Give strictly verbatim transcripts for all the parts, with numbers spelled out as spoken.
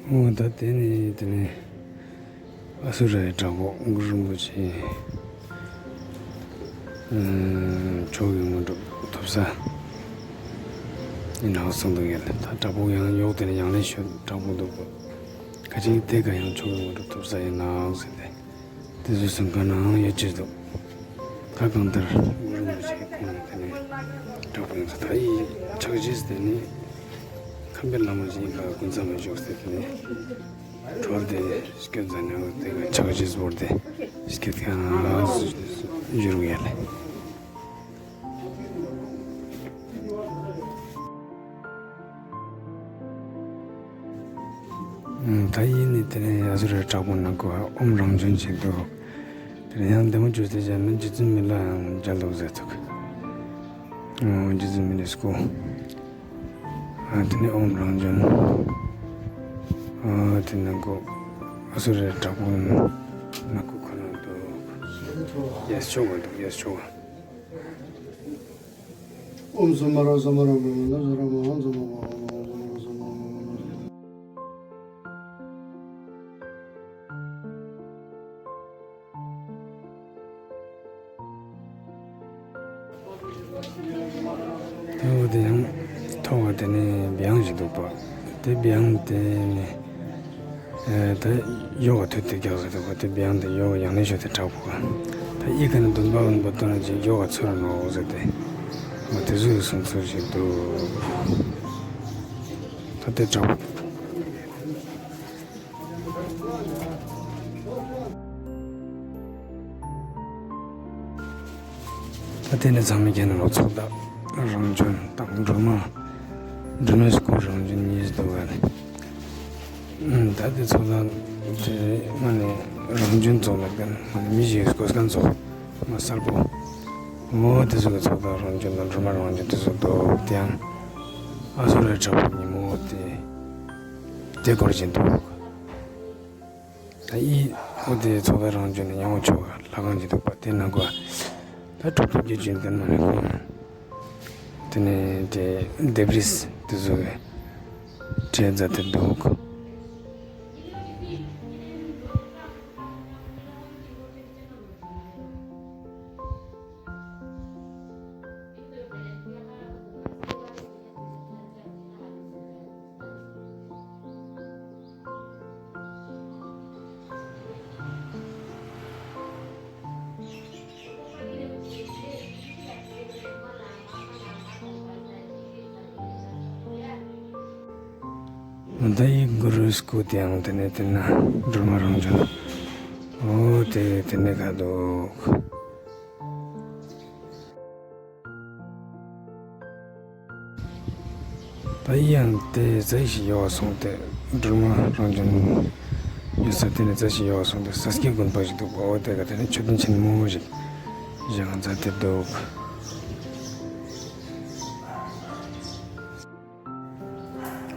འོ་ད་དེ་ནི་དེ་ནི་ཨ་སུ་རའི་བྲག་ཕུག་གུ་རུ་རིན་པོ་ཆེ་མཆོག་གི་དངོས་གྲུབ་ཐོབ་ས་ཡིན་ནོག་གསུངས་འདུག་ཡ་ལེ། ད་བྲག་ཕུག་ཡང་ཡོག་དེ་ནི་ཡང་ལེ་ཤོད་བྲག་ཕུག་འདུག་ག། ཁ་ཅིག་དེ་ག་ཡང་མཆོག་གི་དངོས་གྲུབ་ཐོབ་ས་ཡིན་ནོག་ཟེར་ཏེ། དེ་ཚོ་གསུང་མཁན་ནའང་ཡོད་ཅེས་འདུག། ད་གང་ལྟར་གུ་རུ་རིན་པོ་ཆེ་ཁོང་ནི་དེ་ནི་བྲག་ཕུག་ཡིན་ས། ད་ཡི་ཕྱག་རྗེས་དེ་ནི་ཁམས་པའི་བླ་མ་ཞིག་ཡིན་པ་ཀུན་བཟང་མ་བཞུགས་སྟེ་དེ་ནི་གྲོལ་ཏེ་སྐྱོད་ཟ་ནས་དེ་ག་ཕྱག་རྗེས་བོར་ཏེ་སྐྱོད་མཁན་ཞུ་རུག་ཡ་ལེ། ད་ཡིན་ནི་དེ་ནས་ཨ་སུ་རའི་བྲག་ཕུག་ནང་ཁོ་ཨོམ་རང་བྱོན་ཞིག་འདུག། དེ་ནས་ཡང་བདེ་མོ་བཅོས་ཏེ་བཞག་ན་རྗེ་བཙུན་མི་ལ་ཡང་མཇལ་འདུག་ཟེར་འདུག། ཨོ་རྗེ་བཙུན་མི་ལའི་སྐུ། ཨ་དེ་ནས་ཨོམ་རང་བྱོན། ཨ་དེ་ནང་ཁོ་ཨ་སུ་རའི་བྲག་ཕུག་ནང་ཁོ་ཁོ་ན་འདུག། གཡས་ཕྱོགས་ཀ་འདུག། གཡས་ཕྱོགས་ཀ། ཨོམ་སོ་མ་ར་སོ་མ་ར་མ་མ་ན་སོ་ར་མ་ཧ་སོ་མ་མ་ཧ་མ་ཧ་སོ་མ་ར་སོ་མ་མ་ཧ་མ་ཧ། ད་འོ་དེ་ཡང་ཐོག་ག་དེ་ནས་བི་ཡང་ཞིག་འདུག་པ། དེ་བི་ཡང་དེ་ནས་ཨེ་ད་ཡོག་ག་ཐུད་དེ་རྒྱག་ཟེར་འདུག་པ། དེ་བི་ཡང་དེ་ཡོག་ག་ཡང་ནས་ཤོད་དེ་བྲག་ཕུག་ག། ད་ཡི་ག་ནས་འདོན་པ་འོན་པ་ཏོ་ན་ཅིག་ཡོག་ག་ཚུར་ནོག་ཟེར་ཏེ། འོ་དེ་ཚོའི་གསུང་ཚུལ་ཞིག་འདུག། ད་དེ་བྲག་ཕུག། ད་དེ་ནས་ཚང་མས་མཁྱེན་ནོག། ཚོགས་བདག་རང་བྱོན་དང་སྒྲོལ་མ། སྒྲོལ་མའི་སྐུ་རང་བྱོན་གཉིས་འདུག་ག་ལེ། ཨུམ་ད་དེ་ཚོགས་བདག་དེ་མ་ནི་རང་བྱོན་ཚོགས་ལ་མཁན་མ་ནི་མི་ཞིག་གོ་མཁན་ཚོགས་མ་གསལ་པོ། འོ་དེ་ཚོ་གི་ཚོགས་བདག་རང་བྱོན་དང་སྒྲོལ་མ་རང་བྱོན་དེ་ཚོ་འདུག། དེ་ཡང་ཨ་སུ་རའི་བྲག་ཕུག་ཉིན་མོ་དེ་དེ་སྐོར་ཞིག་འདུག། ད་ཡི་འོ་དེ་ཚོགས་བདག་རང་བྱོན་ནི་ཡང་འོ་ཆོ་ག་ལྷ་ཁང་ཅིག་འདུག་པ། དེ་ནང་གོ་ད་གྲུབ་ཐོབ་ཀྱི་བྱོན་མཁན་མ་ནི་ཁོང་དེ་ནས་དེ་ལྡེབས་རིས་དེ་ཚོ་གི་བྲིས་མཛད་དེ་འདུག། ད་ཡི་གུ་རུའི་སྐུ་དེའང་དེ་ནས་དེ་ན་སྒྲོལ་མ་རང་བྱོན། འོ་དེ་དེ་ནས་ཁ་འདུག། ད་ཡང་དེ་ཙ་ཞིག་ཡོག་ག་སོང་སྟེ་སྒྲོལ་མ་རང་བྱོན་ཡོད་ས་དེ་ནས་ཙ་ཞིག་ཡོག་ག་སོང་སྟེ་ས་སྐྱའི་དགོན་པ་ཞིག་འདུག་པ། འོ་དེ་ག་དེ་ནས་མཆོད་རྟེན་ཆེན་མོ་ཞིག་བཞེངས་མཛད་དེ་འདུག།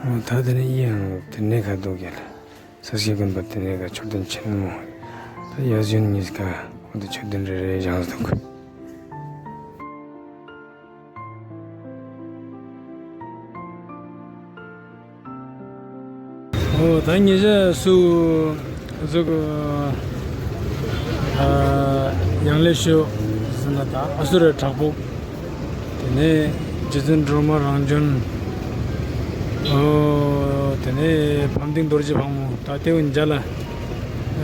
འོ་ད་དེ་ནས་ཡང་དེ་ནས་ཁ་འདུག་ག་ལེ། ས་སྐྱའི་དགོན་པ་དེ་ནས་ཀ་མཆོད་རྟེན་ཆེན་མོ། ད་གཡས་གཡོན་གཉིས་ཀ་འོ་དེ་མཆོད་རྟེན་རེ་རེ་བཞེངས་འདུག། འོ་ད་ཉེ་ཞ་སུ་ཟུག་ཨ་ཡང་ལེ་ཤོད་ཟེར་ན་ད་ཨ་སུ་རའི་བྲག་ཕུག། དེ་ནས་རྗེ་བཙུན་སྒྲོལ་མ་རང་བྱོན། འོ་དེ་ནས་འཕམ་ལྡིང་རྡོ་རྗེ་ཕག་མོ། ད་དེ་བོ་མཇལ་ལ།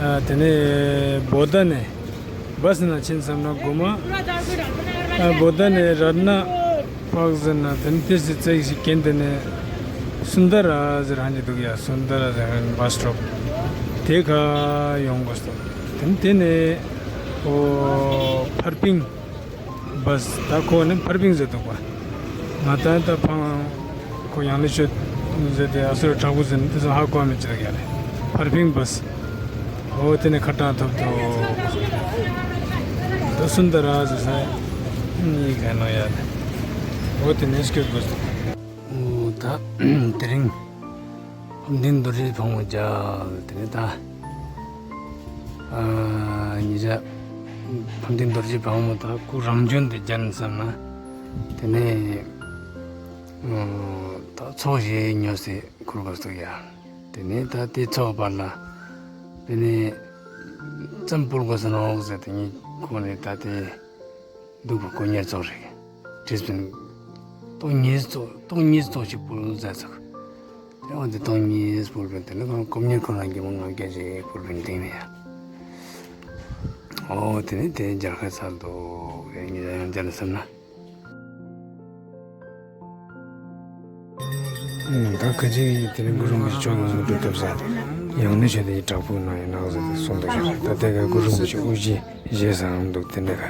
ཨ་དེ་ནས་བོ་ད་ནས་བས་ན་ཕྱིན་བསམ་ན་གོ་མ། ཨ་བོ་ད་ནས་རཏྣ་ཕག་ཟེར་ན་དེ་ནས་དེ་སི་ཙེ་ཞིག་གན་དེ་ནས་སུན་ད་ར་ཟེར་ཧན་ཅི་འདུག་ཡ། སུན་ད་ར་ཟེར་ཧན་བས་སི་ཊོབ་དེ་ཁ་ཡོང་དགོས་སོ། དེ་ནས་དེ་ནས་འོ་ཕར་ཕིང་བས། ད་ཁོ་ནི་ཕར་ཕིང་ཟེར་འདུག་པ། ང་ད་ད་ཕང་ཁོ་ཡང་ལེ་ཤོད་ཟེར་ཏེ་ཨ་སུ་རའི་བྲག་ཕུག་ཟེར་ནི་དེ་ཚོ་ཧ་གོ་མི་ཅི་ར་ག་ལེ། ཕར་ཕིང་བས། འོ་དེ་ནས་ཁ་ཏང་ཐོབ་ཏོ། ད་སུན་ད་ར་ཟེར་ས་ནི་ག་ནོ་ཡ་ལེ། འོ་དེ་ནས་སྐྱོད་དགོས་སོ། འོ་ད་དེ་རིང་འཕམ་ལྡིང་རྡོ་རྗེ་ཕག་མོ་མཇལ། དེ་ནས་ད་ཨ་ཉེ་ཞ་འཕམ་ལྡིང་རྡོ་རྗེ་ཕག་མོ་ད་སྐུ་རང་བྱོན་དེ་མཇལ་བསམ་ན་དེ་ནས་འོ་ད་ཚོགས་བཞི་ཉོས་ཏེ་ཁུར་དགོས་སོ་ཡ། ཏེ་ནེ་ད་ཏེ་ཚོགས་པ་ལ་ཏེ་ནེ་ཙམ་ཕུལ་དགོས་ས་ནོག་ཟེར་ཏེ་ངས་ཁོང་ནེ་ད་ཏེ་འདུག་པ་དཀོན་གཉེར་ཚོགས་རིགས་ཁྲིས་པིན་སྟོང་གཉིས་ཙོགས་སྟོང་གཉིས་ཙོགས་ཤིག་ཕུལ་ཟེར་ཚུགས། ཏེ་འོ་ཏེ་སྟོང་གཉིས་ཕུལ་པིན། ཏེ་ནེ་ཁོང་དཀོན་གཉེར་ཁོ་རང་གི་མོ་ང་སྐད་ཅིག་ཕུལ་པིན་སྟེང་ནེ་ཡ། འོ་ཏེ་ནེ་ཏེ་མཇལ་ཁ་ཚར་འདུག་ཡ། ངས་ཡང་མཇལ་ལ་བསམ་ན། ད་ཁ་ཅིག་ཏེ་ནེ་གུ་རུ་རིན་པོ་ཆེ་མཆོག་གི་ངོ་སྤྲོད་ཐོབ་ས་ཡང་ན་ཆོས་སྡེ་ཡི་བྲག་ཕུག་ནང་ཡིན་ནོག་ཟེར་ཏེ་གསུངས་འདུག་ཞུ། ད་ཏེ་ཀ་གུ་རུ་རིན་པོ་ཆེ་དབུ་འབྱེད་བཞེས་ས་འདུག་ཏེ་ནེ་ཀ།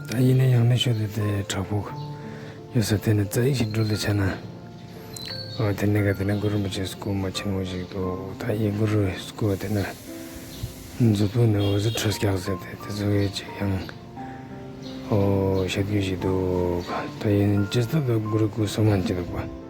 ད་ཡིན་ནའང་ཡང་ན་ཆོས་སྡེ་ཏེ་བྲག་ཕུག་ཡོད་ས་ཏེ་ནེ་རྩ་ཡིག་ཞིག་འགྲུལ་ཏེ་ཆ་ན། འོ་ཏེ་ནེ་ཀ་ཏེ་ནེ་གུ་རུ་རིན་པོ་ཆེ་སྐུ་མ་ཆེན་མོ་ཞིག་འདུག། ད་ཡི་གུ་རུ་སྐུ་ཏེ་ནེ་མཛུབ་ཐུག་ནེ་འོ་ཟུག་ཁྲོ་སྐྱག་ཟེར་ཏེ་ཏེ་ཟུག་གི་ཅིག་ཡང་འོ་བཤད་རྒྱུ་ཞིག་འདུག། ད་ཡིན་ཅི་སྟེ་ད་གུ་རུ་སྐུ་གསུམ་མན་ཅི་འདུག་པ།